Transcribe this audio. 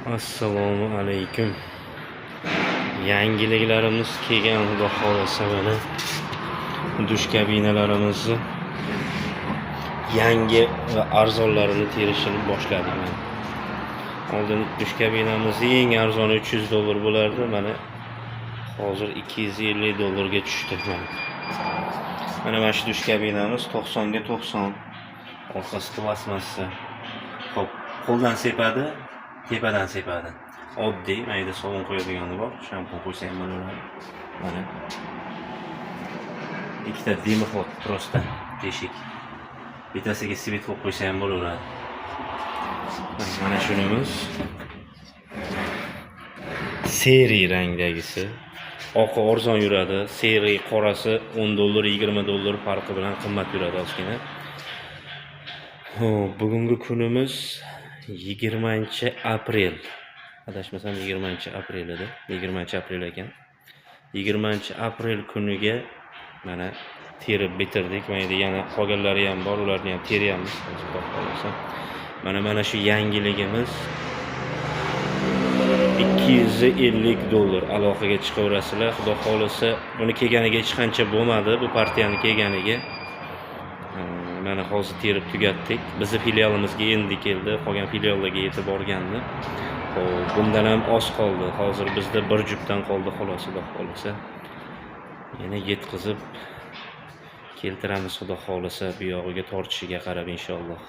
Assalomu alaykum. Yangiliklarimiz kelgan, xudo xohlasa, mana dush kabinalarimizni yangi va arzonlarini terishini boshladik mana. Oldin dush kabinamiz eng arzoni 300 dollar bo'lardi, mana hozir 250 dollarga tushdi mana. Mana shu dush kabinamiz 90 ga 90. Orqasi plastmassa. Xo'p, qo'ldan sepadi, tepadan sepadi. Oddiy, mana yerda sovun qo'yadigani bor, shampun qo'ysa ham bo'laveradi. Mana. Ikkita дымоход, просто teshik. Bittasiga свет qo'yib qo'ysa ham bo'laveradi. Mana shunimiz. Серый rangdagisi. Oqi arzon yuradi, серый qorasi 10 dollar, 20 dollar farqi bilan qimmat yuradi ozgina. Xo'p, bugungi kunimiz 20 aprel. Adashmasam, 20 aprel edi. 20 aprel ekan. 20 aprel kuniga mana terib bitirdik. Mana yerda yana qolganlari ham bor, ularni ham teryapmiz hozir, xudo xohlasa. Mana shu yangiligimiz 250 dollar. Aloqaga chiqaverasizlar. Xudo xohlasa, buni kelganiga hech qancha bo'lmadi, bu partiyani kelganiga. Mana hozir terib tugatdik. Bizni filialimizga endi keldi, qolgan filiallarga yetib borgandi. Xo'p, bundan ham oz qoldi. Hozir bizda bir juftdan qoldi xolos, xudo xohlasa. Yana yetkazib keltiramiz, xudo xohlasa, bu yog'iga tortishiga qarab, inshaalloh.